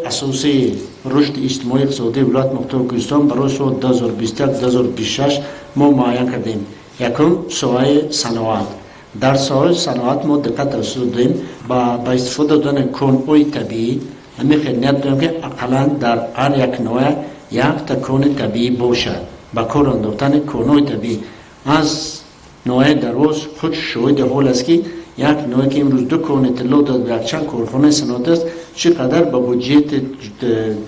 Асосии рушди иҷтимоии иқтисодии Вилояти Мухтори Кӯҳистон барои соли 2021-2026 мо муайян кардем. Якум, соҳаи саноат. Дар соҳаи саноат мо диққат додем ба истифода додани конҳои табиӣ. Ҳамин хел ният дорем, ки ақаллан дар ҳар як ноҳия якта кони табиӣ бошад. Ба кор андохтани конҳои табиӣ аз ноҳияи Дарвоз худ шоҳиди ҳол аст, ки як ноҳия, ки имрӯз ду кони тилло дод, якчанд корхонаи саноатӣ аст, чӣ қадар ба буҷети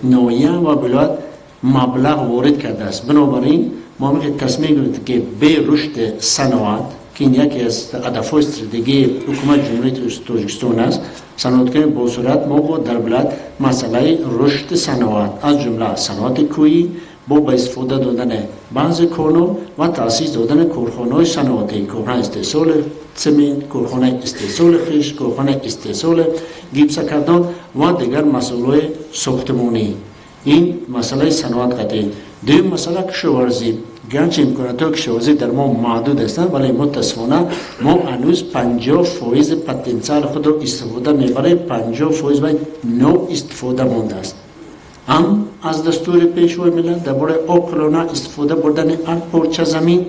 ноҳия ва вилоят маблағ ворид кардааст. Бинобар ин мо ҳамин тасмим гирифтем, ки бе рушди саноат, ки ин яке аз ҳадафҳои стратегии Ҳукумати Ҷумҳурии Тоҷикистон аст, саноаткунии босуръат, мо бо дар вилоят масъалаи рушди саноат, аз ҷумла саноати кӯҳӣ, бо ба истифода додани баъзе конҳо ва таъсис додани корхонаҳои саноатӣ, корхонаи истеҳсоли цемент, корхонаи истеҳсоли хишт, корхонаи истеҳсоли гипсокартон ва дигар масъулҳои сохтмонӣ. Ин масъалаи саноат қатъӣ. Дуюм масъала, кишоварзӣ. Гарчи имкониятҳои кишоварзӣ дар мо маҳдуд ҳастанд, вале мутаассифона мо ҳанӯз 50 фоизи потенсиали худро истифода мебарем, 50 фоиз вай ноистифода мондааст. Ҳам аз дастури Пешвои миллат дар бораи оқилона истифода бурдани ҳар порча замин,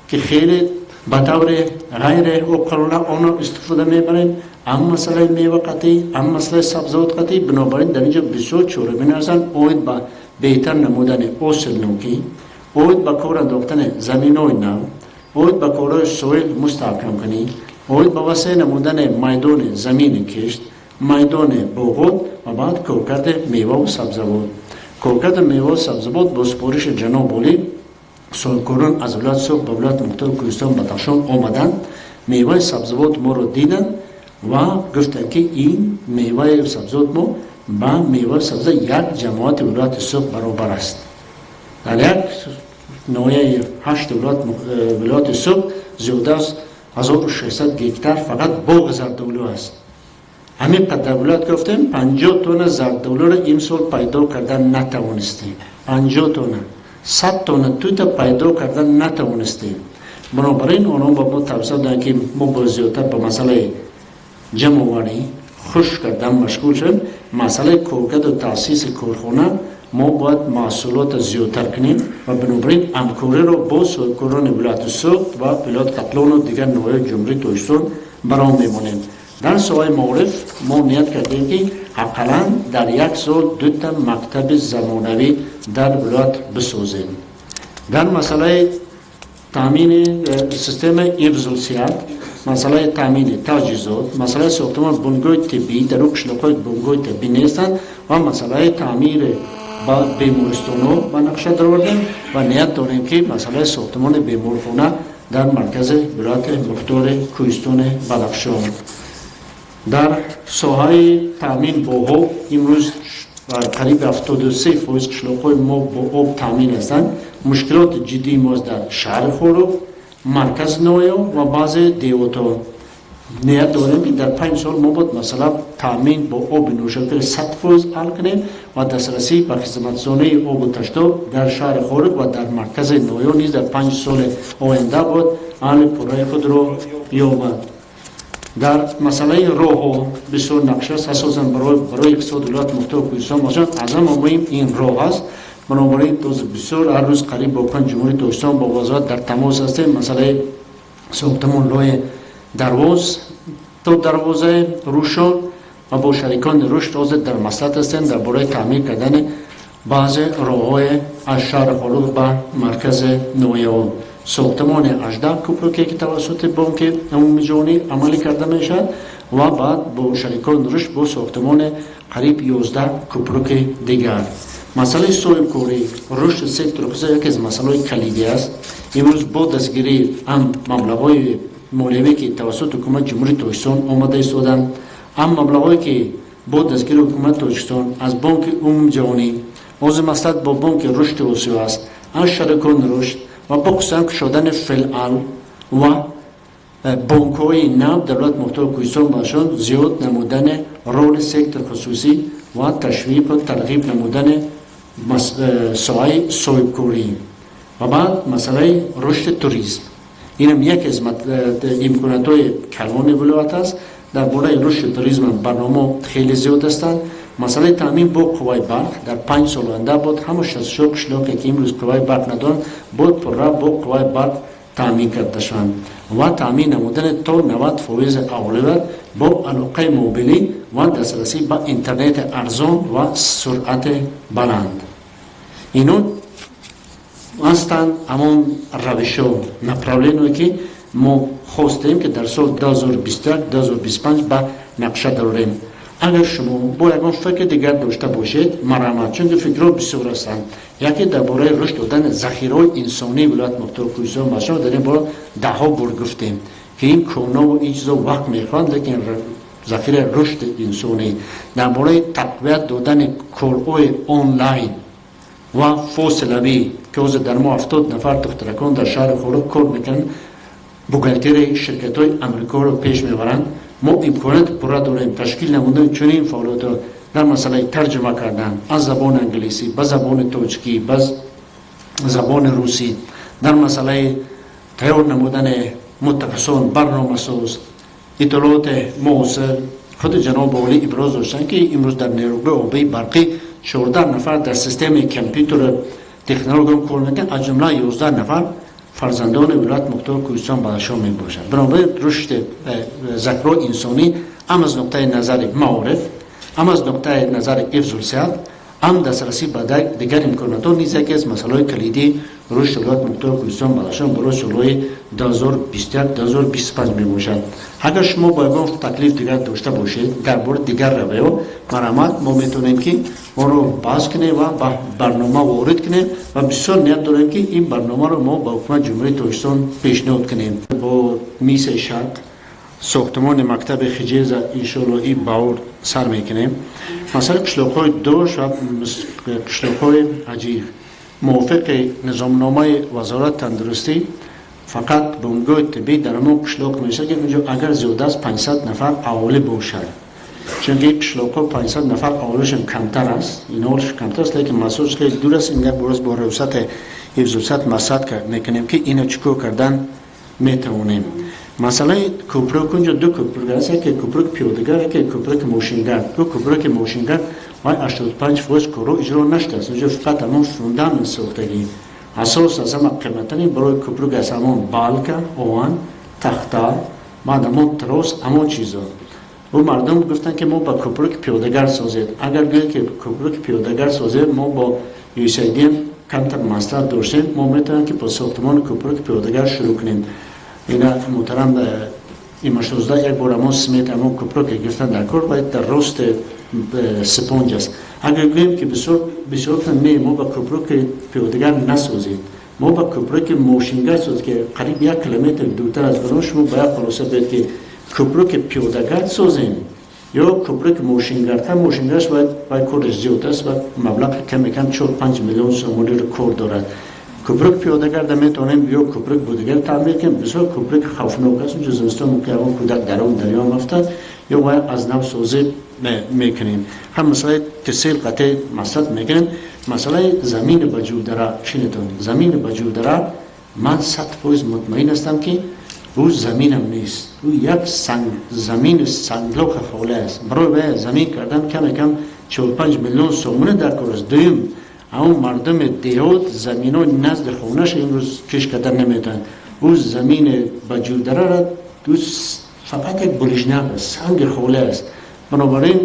ки хеле ба таври ғайриоқилона онро истифода мебарем, ҳам масъалаи мева қатъӣ, ҳам масъалаи сабзавот қатъӣ. Бинобар ин дар инҷо бисёр чорабинӣ ҳастанд оид ба беҳтар намудани ҳосилнокӣ, оид ба кор андохтани заминҳои нав, оид ба корҳои соҳил мустаҳкамкунӣ, оид ба васеъ намудани майдони замини кишт, майдони боғот ва баъд коркарди меваву сабзавот. Коркарди меваву сабзавот бо супориши ҷаноб олӣ соҳибкорон аз вилояти Суғд ба Вилояти Мухтори Кӯҳистон Бадахшон омаданд, меваи сабзавот моро диданд ва гуфтанд, ки ин меваи сабзавот мо ба меваи сабзавот як ҷамоати вилояти Суғд баробар аст. Дар як ноҳияи ҳашт вилояти Суғд зиёда аз 1600 гектар фақат боғи зардолу аст. Ҳамин қадар вилоят гуфтем, 50 тонна зардолуро имсол пайдо кардан натавонистем, 50 тонна, 100 тонна тута пайдо кардан натавонистем. Бинобар ин онҳо ба мо тавсия доданд, ки мо бо зиёдтар ба масъалаи ҷамъоварӣ, хушк кардан машғул шавем. Масъалаи коркарду таъсиси корхона, мо бояд маҳсулотро зиёдтар кунем ва бинобар ин ҳамкориро бо соҳибкорони вилояти Суғд ва вилояти Хатлону дигар ноҳияи Ҷумҳурии Тоҷикистон баром мемонем. Дар соҳаи маориф мо ният кардем, ки ақаллан дар як сол дута мактаби замонавӣ дар вилоят бисозем. Дар масъалаи таъмини системаи ҳифзусиҳат, масъалаи таъмини таҷҳизот, масъалаи сохтмони бунгоҳи тиббӣ дар ӯ қишлоқҳои бунгоҳи тиббӣ нестанд ва масъалаи таъмири ба бемористонҳо ба нақша даровардем ва ният дорем, ки масъалаи сохтмони беморхона дар маркази Вилояти Мухтори Кӯҳистони Бадахшон. Дар соҳаи таъмин бо об, имрӯз қариби 73 фоиз қишлоқҳои мо бо об таъмин ҳастанд. Мушкилоти ҷиддии мост дар шаҳри Хоруғ, маркази ноҳия ва баъзе деҳотҳо. Ният дорем, ки дар 5 сол мо бояд масъала таъмин бо оби нӯшокӣ 100 фоиз ҳал кунем ва дастрасӣ ба хизматрасонии обу таштоб дар шаҳри Хоруғ ва дар маркази ноҳия низ дар 5 соли оянда бояд ҳалли пурраи худро ёбад. Дар масъалаи роҳҳо бисёр нақша аст, асосан барои иқтисоди Вилояти Мухтори Кӯҳистон бошад, аз ҳама муҳим ин роҳ аст. Бинобар ин бисёр ҳар рӯз қариб бо панҷ Ҷумҳурии Тоҷикистон бо вазорат дар тамос ҳастем. Масъалаи сохтмон роҳи Дарвоз то дарвозаи Рӯшон ва бо шарикони рушд ҳозир дар маслиҳат ҳастем дар бораи таъмир кардани баъзе роҳҳои аз шаҳри Хоруғ ба маркази ноҳияҳо, сохтмони 18 кӯпруке, ки тавассути Бонки Умумиҷаҳонӣ амалӣ карда мешавад, ва баъд бо шарикони рушд бо сохтмони қариб 11 кӯпруки дигар. Масъалаи соҳибкорӣ, рушди сектори хусусӣ яке аз масъалаҳои калидӣ аст. Имрӯз бо дастгирии ҳам маблағҳои молиявӣ, ки тавассути Ҳукумати Ҷумҳурии Тоҷикистон омада истоданд, ҳам маблағҳое, ки бо дастгирии Ҳукумати Тоҷикистон аз Бонки Умумиҷаҳонӣ, ҳозир маслиҳат бо Бонки Рушди Осиё аст, аз шарикони рушд ва бохусусан кушодани филиал ва бонкҳои нав дар Вилояти Мухтори Кӯҳистон Бадахшон, зиёд намудани роли сектори хусусӣ ва ташвиқу тарғиб намудани соҳаи соҳибкорӣ ва баъд масъалаи рушди туризм. Инам яке аз имкониятҳои калони вилоят аст. Дар бораи рушди туризм барномаҳо хеле зиёд ҳастанд. Масъалаи таъмин бо қувваи барқ дар 5 сол оянда бояд ҳама 64 қишлоқе, ки имрӯз қувваи барқ надоранд, бояд пурра бо қувваи барқ таъмин карда шаванд ва таъмин намудани то 90% аҳолиро бо алоқаи мобилӣ ва дастрасӣ ба интернети арзон ва суръати баланд. Ино ҳастанд ҳамон равишҳо, направление, ки мо хостем, ки дар соли 2021, 2025 ба нақша дарорем. Агар шумо бо ягон фикри дигар дошта бошед, марҳамат, чунки фикрҳо бисёр ҳастанд. Яке дар бораи рушд додани захираҳои инсонии вилоят мухтори Кӯҳистон Бадахшон, дар ин бора даҳҳо бор гуфтем, ки ин конову ин чизо вақт мехоҳанд, лекин захираи рушди инсонӣ, дар бораи тақвият додани корҳои онлайн ва фосилавӣ, ки ҳозир дар мо 70 нафар духтаракон дар шаҳри Хоруғ кор мекунанд, бухгалтерияи ширкатҳои Амрикоро пеш мебаранд. Мо имконияти пурра дорем ташкил намудани чунин фаъолиятро дар масъалаи тарҷума кардан аз забони англисӣ ба забони тоҷикӣ, ба забони русӣ, дар масъалаи тайёр намудани мутахассисон, барномасоз, иттилооти муосир. Худи ҷаноби олӣ иброз доштанд, ки имрӯз дар нерӯгоҳи обии барқӣ 14 нафар дар системаи компютери технология кор мекунанд, аз ҷумла 11 нафар фарзандони вилоят мухтори Кӯҳистон Бадахшон мебошад. Бинобар ин рушди захираҳои инсонӣ ҳам аз нуқтаи назари маориф, ҳам аз нуқтаи назари ҳифзулсиҳат, ҳам дастрасӣ ба дигар имконотҳо низ яке аз масъалаҳои калидии рушди вилоят мухтори Кӯҳистон Бадахшон барои солҳои 2021, 2025 мебошад. Агар шумо бо ягон таклиф дигар дошта бошед дар бораи дигар равияҳо, марҳамат, мо метавонем, ки онро баҳс кунем ва ба барнома ворид кунем ва бисёр ният дорем, ки ин барномаро мо ба Ҳукумати Ҷумҳурии Тоҷикистон пешниҳод кунем. Бо мисияи Шарқ сохтмони мактаби Хиҷеза иншоалло ин баҳор сар мекунем. Масъалаи қишлоқҳои Дош ва қишлоқҳои Аҷир, мувофиқи низомномаи Вазорати тандурустӣ, фақат бунгоҳи тиббӣ дар ҳамон қишлоқ мешавад, ки унҷо агар зиёда аз 500 нафар аҳолӣ бошад. Чунки қишлоқҳо 500 нафар аҳолишон камтар аст, инҳош камтар аст, лекин масофаш хеле дур аст. Ин як бораз бо раёсати ҳифзулсиҳат маслиҳат мекунем, ки ино чӣ кор кардан метавонем. Масъалаи кӯпрук, унҷо ду кӯпрук аст: яке кӯпрук пиёдагар, яке кӯпруки мошингард. Ду кӯпруки мошингард вай 85% корҳо иҷро нашудааст. Унҷо фақат ҳамон фундамент сохтагӣ. Асос аз ҳама қиматтарин барои кӯпрук аст ҳамон балка, оҳан, тахта, баъд ҳамон трос, ҳамон чизо. Ӯ мардум гуфтанд, ки мо ба кӯпруки пиёдагар созед. Агар гӯед, ки кӯпруки пиёдагар созед, мо бо USAID камтар маслиҳат доштем, мо метавонем, ки бо сохтмони кӯпруки пиёдагар шурӯъ кунем. Ина муҳтарам имашозда як бор ҳамон смета, ҳамон кӯпруке гирифтан дар кор ва дар рости Сипонҷ аст. Агар гӯем, ки бисёр бисёр не, мо ба кӯпруки пиёдагар насозем, мо ба кӯпруки мошингар созем, ки қариб 1 километр дуртар аз барон, шумо ба як хулоса биёед, ки кӯпруки пиёдагард созем ё кӯпруки мошингард. Ҳам мошингарш вай кораш зиёд аст ва маблағи каме кам 4-5 миллион сомониро кор дорад. Кӯпрук пиёдагарда метавонем ё кӯпрук будигар таъмир кунем. Бисёр кӯпрук хавфнок аст унҷо, зимистон мумкин ягон кӯдак дар он дарё афтад, ё вай аз нав созӣ мекунем. Ҳам масъалаи тисел қатъи маслиҳат мекунем. Масъалаи замини Баҷудара шинетон, замини Баҷудара ман 100% мутмаин ҳастам, ки ӯ заминам нест, ӯ як замини санглоха холӣ аст. Барои вай замин кардан каме кам 45 миллион сомонӣ дар кор аст. Дуюм, ҳамон мардуми деҳот заминои назди хонаша имрӯз киш кардан наметавонанд. Ӯ замини Баҷударара ӯ фақат як булижняк аст, санги холӣ аст. Бинобар ин,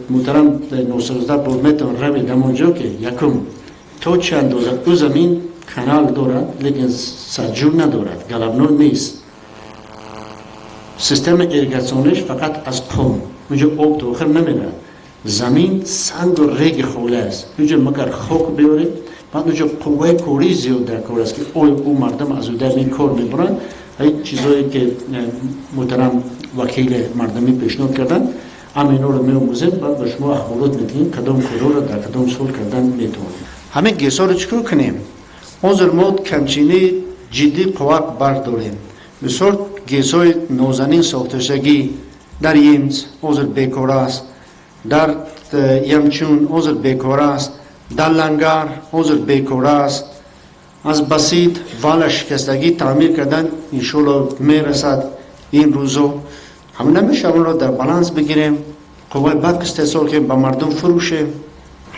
муҳтарам Носирзода, боз метавон равед ҳамон ҷо, ки якум, то чӣ андоза ӯ замин канал дорад, лекин саҷур надорад, головной нест, системаи ирригациониш фақат аз қум, унҷо об дохил намерад, замин сангу реги холӣ аст. Унҷо магар хок биёред, баъд унҷо қувваи кории зиёд дар кор аст, ки оё ӯ мардум аз удаи ин кор мебуранд. Ин чизое ки муҳтарам вакили мардумӣ пешниҳод карданд, ҳама инҳоро меомӯзем, баъд ба шумо ахборот медиҳем, кадом корҳоро дар кадом сол кардан метавонем. Ҳамин ГЭСҳоро чӣ кор кунем? Ҳозир мо камчинии ҷиддӣ қувват барқ дорем. Бисёр ГЭСҳои нозанин сохташагӣ дар Емц ҳозир бекор аст, дар Ямчун ҳозир бекор аст, дар Лангар ҳозир бекор аст. Аз Басит вала шикастагӣ таъмир кардан иншоалло мерасад ин рӯзо. Ҳама намешавад, онро дар баланс бигирем. Қувваи барқ истеҳсол кунем, ба мардум фурӯшем,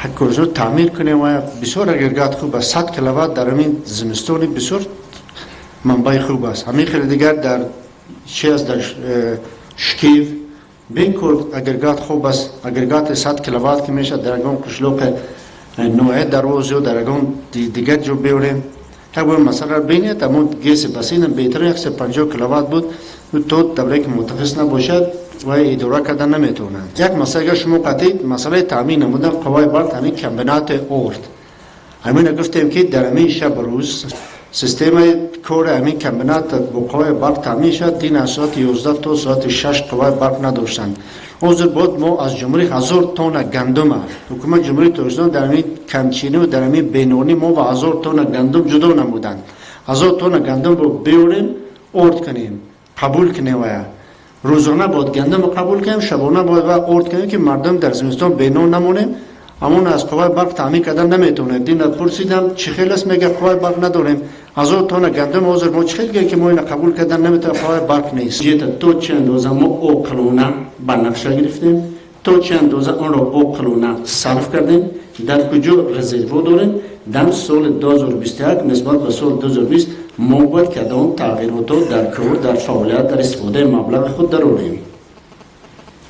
ҳаккорзо таъмир кунем ва бисёр агрегат хуб аст. 100 киловатт дар ҳамин зимистони бисёр манбаи хуб аст. Ҳамин хеле дигар дар чи аст, дар Шкив бекор агрегат хуб аст. Агрегати 100 киловатт ки мешавад, дар ягон қишлоқи ноҳияи Дарвоз ё дар ягон дигар ҷо биёрем. Як бор масъаларо бинед. Аммо ГЭСи Басин беҳтар 150 киловатт буд. То давре ки мутахассис набошад ва идора карда наметавонанд. Як масъала шумо қатъи масъалаи таъмин намудан қувваи барқ, ҳамин комбинати орд. Ҳамина гуфтем, ки дар ҳамин шаб рӯз системаи кори ҳамин комбинат бо қувваи барқ таъмин шавад. Дин аз соати 11 то соати 6 қувваи барқ надоштанд. Ҳозир бояд мо аз ҷумҳурӣ 1000 тонна гандума, ҳукумати Ҷумҳурии Тоҷикистон дар ҳамин камчинӣ дар ҳамин бенонӣ мо ба 1000 тонна гандум ҷудо намуданд. 1000 тонна гандумро биёрем, орд кунем, қабул кунем. Вая рӯзона бояд гандумро қабул кунем, шабона бояд ва орд кунем, ки мардум дар зимистон бенон намонем. Ҳамон аз қувваи барқ таъмин кардан наметавонем. Дина пурсидам, чӣ хел аст, мега қувваи барқ надорем. 1000 тонна гандум ҳозир мо чӣ хел гӯем, ки мо ина қабул кардан наметавонем, қувваи барқ нест. Буҷета то чӣ андоза мо оқилона ба нақша гирифтем, то чӣ андоза онро оқилона сарф кардем, дар куҷо резерво дорем, дар соли 2021 нисбат ба соли 2020 мо бояд кадом тағйиротҳо дар кор, дар фаъолият, дар истифодаи маблағи худ дарорем.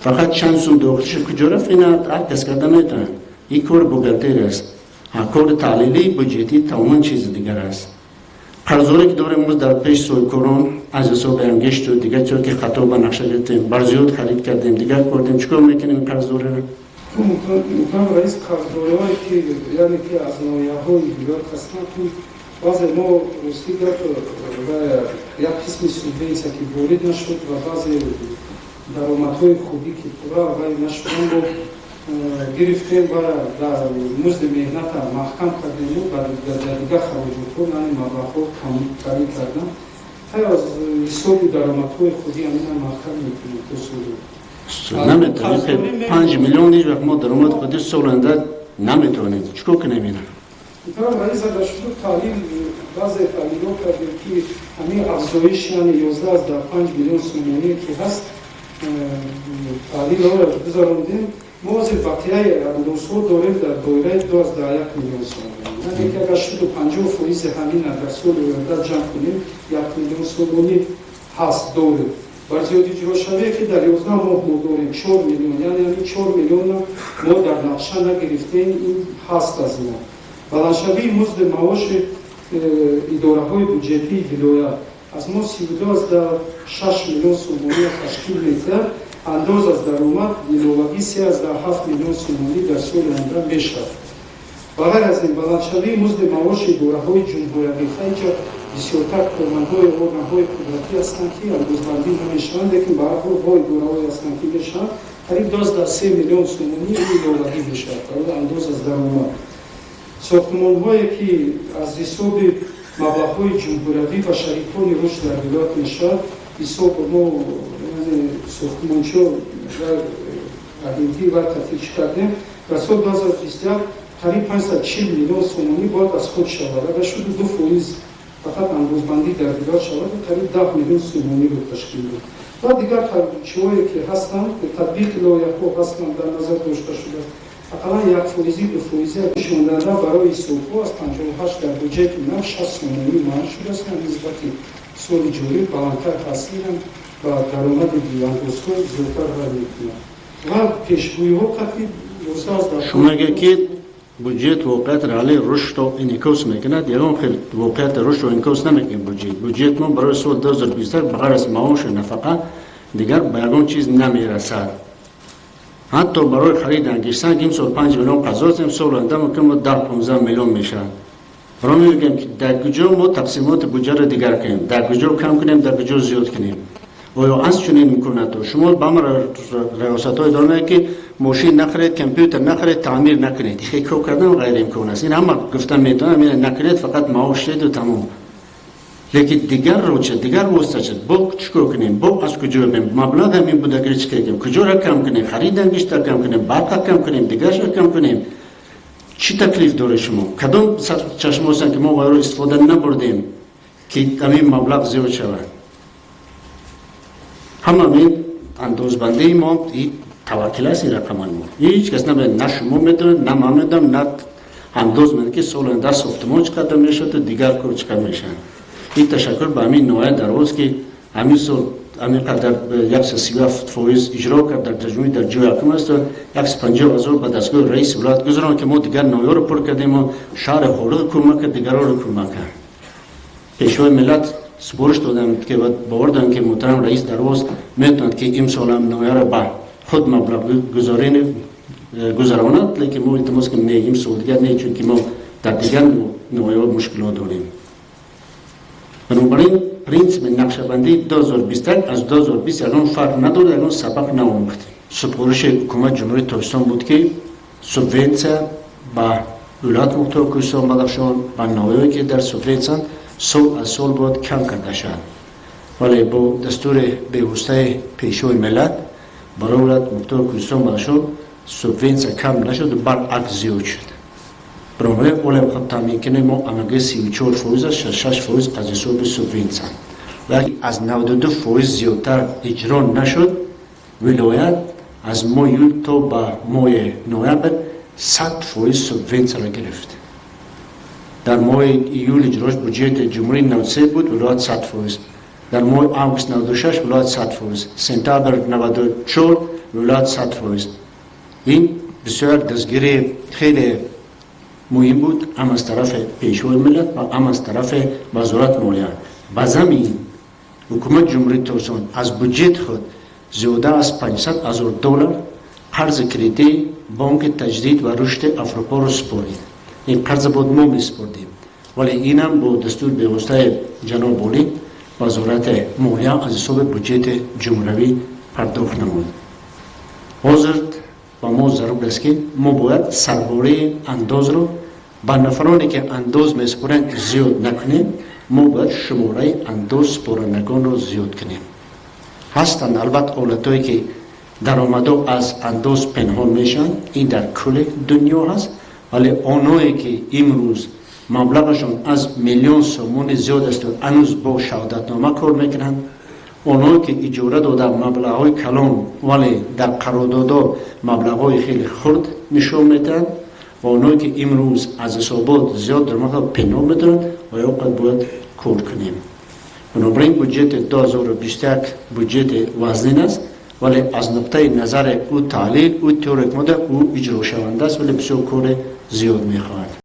Фақат чанд сум дохилши куҷо рафт, ина ҳар кас карда метавонад. Ин кори бухгалтер аст, кори таҳлили буҷетӣ тамоман чизи дигар аст. Қарзоре ки дорем мо дар пеш соҳибкорон аз ҳисоби ангишту дигар чиз ки хато ба нақша гирифтем, бар зиёд харид кардем, дигар кардем, чӣ кор мекунем қарздореро? Муҳтарам раис, қарздориҳое ки, яъне ки аз ноҳияҳои вилоят ҳастанд, ки баъзе мо, ростӣ гап, як қисми субвенсия ки ворид нашуд ва баъзе даромадҳои хубӣ ки пурра вай нашуданд, мо гирифтем ва дар музди меҳната маҳкам кардему дар дигар хароҷотҳо, яъне маблағҳо камӣ кардан. Аз ҳисоби даромадҳои худӣ ҳамина маҳкам мекунем то соли Наметавонем. 5 миллион ҳеҷ вақт мо даромади худи соланда наметавонем. Чӣ кор кунем ина? Муҳтарам раис, агар шуду таҳлил, баъзе таҳлилҳо кардем, ки ҳамин афзоиш, яъне 11,5 миллион сомоние ки ҳаст, таҳлилҳоро гузарондем. Мо ҳозир бақияи андозҳо дорем дар доираи 2,1 миллион сомонӣ, яъне ки агар шуду 50 фоизи ҳамина дар соли оянда ҷамъ кунем, 1 миллион сомонӣ ҳаст дорем. Бар зиёд иҷрошавие ки дар 11 моҳ мо дорем 4 миллион, яъне ҳамин 4 миллиона мо дар нақша нагирифтем, ин ҳаст аз мо. Баландшавии музди маоши идораҳои буҷетии вилоят аз мо 32,6 миллион сомонӣ ташкил медиҳад. Андоз аз даромад иловагӣ 3,7 миллион сомонӣ дар соли оянда мешавад. Ба ғайр аз ин, баландшавии музди маоши идораҳои ҷумҳуриявӣ, инҷа бисёртар кормандҳои органҳои қудратӣ ҳастанд, ки андозбандӣ намешаванд, лекин ба ҳар ҳол бо идораҳое ҳастанд, ки мешаванд, қариб 23 миллион сомонӣ иловагӣ мешавад барои андоз аз даромад. Сохтмонҳое ки аз ҳисоби маблағҳои ҷумҳуриявӣ ва шарикони рушд дар вилоят мешавад, ҳисоб мо сохтмончиё ва агентӣ ва тафтиш кардем, дар соли 2021 қариб 540 миллион сомонӣ бояд аз худ шавад. Агар шуду 2% фақат андозбандӣ дар вилоят шавад, қариб 10 миллион сомониро ташкил дод. Ва дигар чиҳое ки ҳастанд, татбиқи лоиҳаҳо ҳастанд, дар назар дошта шуда, ақаллан 1 фоизӣ, 2 фоизӣ нишондиҳанда барои ҳисобҳо аз 58 дар буҷети нав 60 сомонӣ муайян шудааст, нисбати соли ҷорӣ баландтар ҳаст. Инам ба даромади андозҳо зиёдтар бар мекунад ва пешгӯиҳо қатъи Шумо мегӯед, ки буҷет воқеият реалии рушдро инъикос мекунад. Ягон хел воқеияти рушдро инъикос намекунад буҷет. Буҷет мо барои соли 2021 ба ғайр аз маошу нафақа дигар ба ягон чиз намерасад. Ҳатто барои хариди ангиштсанг имсол 5 миллион қазо, сол оянда мумкин мо 10-15 миллион мешавад. Барои мегӯем, ки дар куҷо мо тақсимоти буҷаро дигар кунем, дар куҷо кам кунем, дар куҷо зиёд кунем? Оё аст чунин имконато? Шумо ба ҳама раёсатҳое доред, ки мошин нахаред, компютер нахаред, таъмир накунед. Ихе кор кардан ғайриимкон аст. Ин ҳама гуфта метавонам, ина накунед, фақат маош деду тамом. Лекин дигарро ча, дигар восита ча, бо чӣ кор кунем, бо аз куҷо бем маблағ? Ҳамин будагири чӣ кардем? Куҷоро кам кунем? Хариди ангишта кам кунем, барқа кам кунем, дигарша кам кунем? Чӣ таклиф доред шумо? Кадом чашмо ҳастанд, ки мо вайро истифода набурдем, ки ҳамин маблағ зиёд шавад? Ҳама ин андозбандии мо. Таваккил аст ин рақамҳои мо. Ҳеҷ кас намедонад, на шумо медонед, на ман медонам, на андоз медонад, ки соли оянда сохтмон чӣ қадар мешавад ва дигар кор чӣ қадар мешавад. Ин ташаккур ба ҳамин ноҳияи Дарвоз, ки ҳамин сол ҳамин қадар 137% иҷро кард, дар ҷумҳурӣ дар ҷои якум аст ва 150 000 ба дастгоҳи раиси вилоят гузаронд, ки мо дигар ноҳияро пур кардем ва шаҳри Хоруғ кӯмак кард, дигарро кӯмак кард. Пешвои миллат супориш доданд, ки бовар дорам, ки муҳтарам раис Дарвоз метавонад, ки имсолам ноҳияро ба худ маблағгузорӣ гузаронад, лекин мо илтимос кунем, не, имсол дигар не, чунки мо дар дигар ноҳияҳо мушкилот дорем. Бинобар ин принсипи нақшабандии 2021 аз 2020 ягон фарқ надорад, ягон сабақ наомӯхтем. Супориши ҳукумати Ҷумҳурии Тоҷикистон буд, ки субвенсия ба Вилояти Мухтори Кӯҳистон Бадахшон, ба ноҳияе ки дар субвенсиянд, сол аз сол бояд кам карда шавад, вале бо дастури бевоситаи Пешвои миллат барои Вилояти Мухтори Кӯҳистон Бадахшон субвенсия кам нашуд, баръакс зиёд шуд. Бинобар ин оле худ таъмин кунем, мо амагӣ 34% аст, 66% аз ҳисоби субвенсия ва аз 92% зиёдтар иҷро нашуд. Вилоят аз моҳи июл то ба моҳи ноябр 100% субвенсияро гирифт. Дар моҳи июл иҷрош буҷети ҷумҳурӣ 93 буд, вилоят 100%, дар моҳи август 96, вилоят 100%, сентябр 94, вилоят 100%. Ин бисёр як дастгирии хеле муҳим буд ҳам аз тарафи Пешвои миллат ва ҳам аз тарафи Вазорат молия. Ба замин ҳукумати Ҷумҳурии Тоҷикистон аз буҷети худ зиёда аз 500 ҳазор доллар қарзи кредитии Бонки таҷдид ва рушди Аврупоро супорид. Ин қарза бояд мо месупордем, вале инам бо дастури бевоситаи ҷаноби олӣ Вазорати молия аз ҳисоби буҷети ҷумҳуравӣ пардохт намуд. Ҳозир ба мо зарур аст, ки мо бояд сарбораи андозро ба нафароне, ки андоз месупоранд, зиёд накунем. Мо бояд шумораи андоз супорандагонро зиёд кунем. Ҳастанд, албатта, ҳолатҳое, ки даромадҳо аз андоз пинҳон мешаванд, ин дар кулли дунё ҳаст, вале онҳое, ки имрӯз маблағашон аз миллион сомони зиёд асту ҳанӯз бо шаҳодатнома кор мекунанд, онҳое, ки иҷора дода маблағҳои калон, вале дар қарордодҳо маблағҳои хеле хурд нишон медиҳанд, ва онҳое, ки имрӯз аз ҳисобот зиёд даромадҳо пинҳон медоранд, ва ё қад бояд кор кунем. Бинобар ин буҷети 2021 буҷети вазнин аст, вале аз нуқтаи назари ӯ таҳлил, ӯ теория мода, ӯ иҷрошаванда аст, вале бисёр кори зиёд мехоҳад.